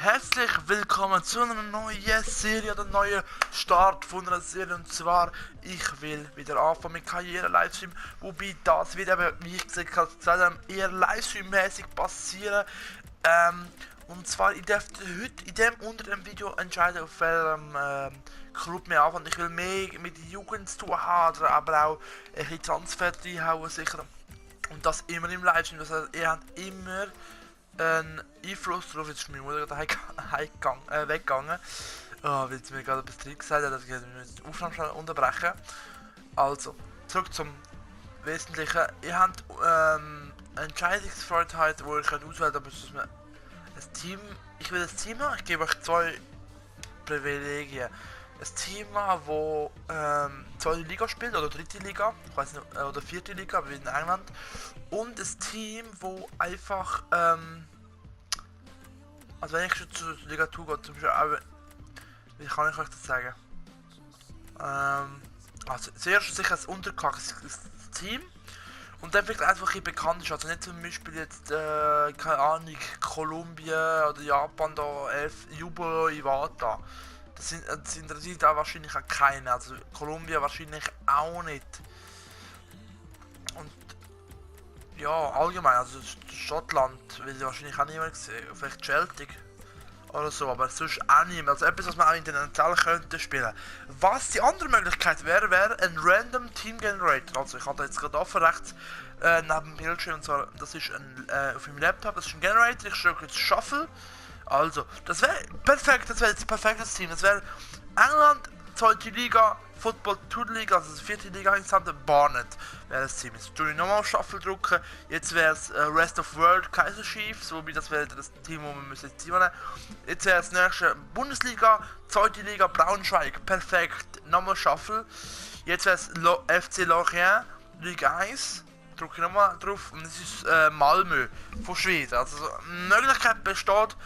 Herzlich willkommen zu einer neuen Serie, oder neuen Start von einer Serie. Und zwar, ich will wieder anfangen mit Karriere-Livestream, wobei das wird eben, wie ich gesagt habe, eher Livestream-mäßig passieren. Und zwar, ich darf heute unter dem Video entscheiden, auf welchem Club wir anfangen. Ich will mehr mit Jugend zu tun haben, aber auch ein bisschen Transfer reinhauen, sicher. Und das immer im Livestream, das heißt, ihr habt immer einen Einfluss darauf. Jetzt ist meine Mutter gerade weggegangen. Oh, weil sie mir gerade etwas drin gesagt hat, dass ich die Aufnahme schnell unterbrechen. Also, zurück zum Wesentlichen. Ihr habt Entscheidungsfreiheit, wo ihr könnt auswählen könnt, ob ein Team. Ich will ein Team haben, ich gebe euch zwei Privilegien. Ein Team, das zweite Liga spielt, oder dritte Liga, ich weiß nicht, oder vierte Liga, wie in England. Und ein Team, wo einfach, also wenn ich schon zur Liga 2 gehe, zum Beispiel, aber, wie kann ich euch das sagen? Also zuerst sicher ein unterkacktes Team. Und dann vielleicht einfach ein bekannt ist, also nicht zum Beispiel jetzt, keine Ahnung, Kolumbien oder Japan, da Yubo Iwata. Das interessiert auch wahrscheinlich auch keine, also Kolumbien wahrscheinlich auch nicht. Und ja, allgemein, also Schottland will ich wahrscheinlich auch niemand sehen, vielleicht Celtic oder so, aber sonst auch niemand. Also etwas, was man auch international könnte spielen. Was die andere Möglichkeit wäre, wäre ein Random Team Generator. Also ich habe jetzt gerade offen rechts neben dem Bildschirm, und zwar, das ist auf meinem Laptop, das ist ein Generator, ich drücke jetzt Shuffle. Also, das wäre perfekt, das wäre jetzt ein perfektes Team. Das wäre England, zweite Liga, Football, Tour Liga, also die vierte Liga insgesamt, Barnet wäre das Team. Jetzt tue ich nochmal auf Shuffle drücken. Jetzt wäre es Rest of World, Kaiser Chiefs, wobei das wäre das Team, wo wir müssen jetzt nehmen. Jetzt wäre das nächste Bundesliga, zweite Liga, Braunschweig, perfekt. Nochmal Shuffle. Jetzt wäre es FC Lorient, Liga 1. Drücke ich nochmal drauf und es ist Malmö von Schweden. Also die Möglichkeit besteht,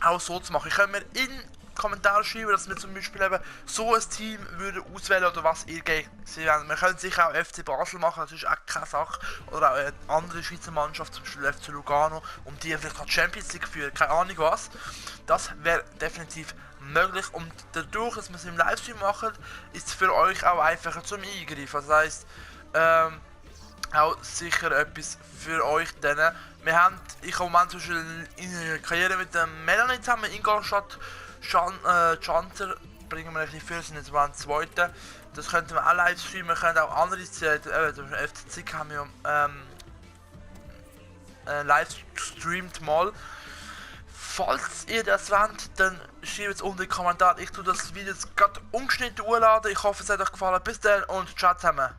auch so zu machen. Ich könnte mir in die Kommentare schreiben, dass wir zum Beispiel eben so ein Team würden auswählen oder was ihr gerne sehen wollt. Wir können sicher auch FC Basel machen, das ist auch keine Sache. Oder auch eine andere Schweizer Mannschaft, zum Beispiel FC Lugano, um die vielleicht auch Champions League führen, keine Ahnung was. Das wäre definitiv möglich und dadurch, dass wir es im Livestream machen, ist es für euch auch einfacher zum Eingreifen. Das heisst, auch sicher etwas für euch denn. Wir haben, ich habe im Moment zum Beispiel in der Karriere mit dem Melanie zusammen, Ingolstadt, Chanter, bringen wir ein bisschen für, sind jetzt mal ein zweiter. Das könnten wir auch live streamen, wir können auch andere Zellen, zum Beispiel FCZ haben wir live gestreamt mal. Falls ihr das wollt, dann schreibt es unten in die Kommentare. Ich tue das Video jetzt gerade ungeschnitten hochladen. Ich hoffe, es hat euch gefallen. Bis dann und ciao zusammen.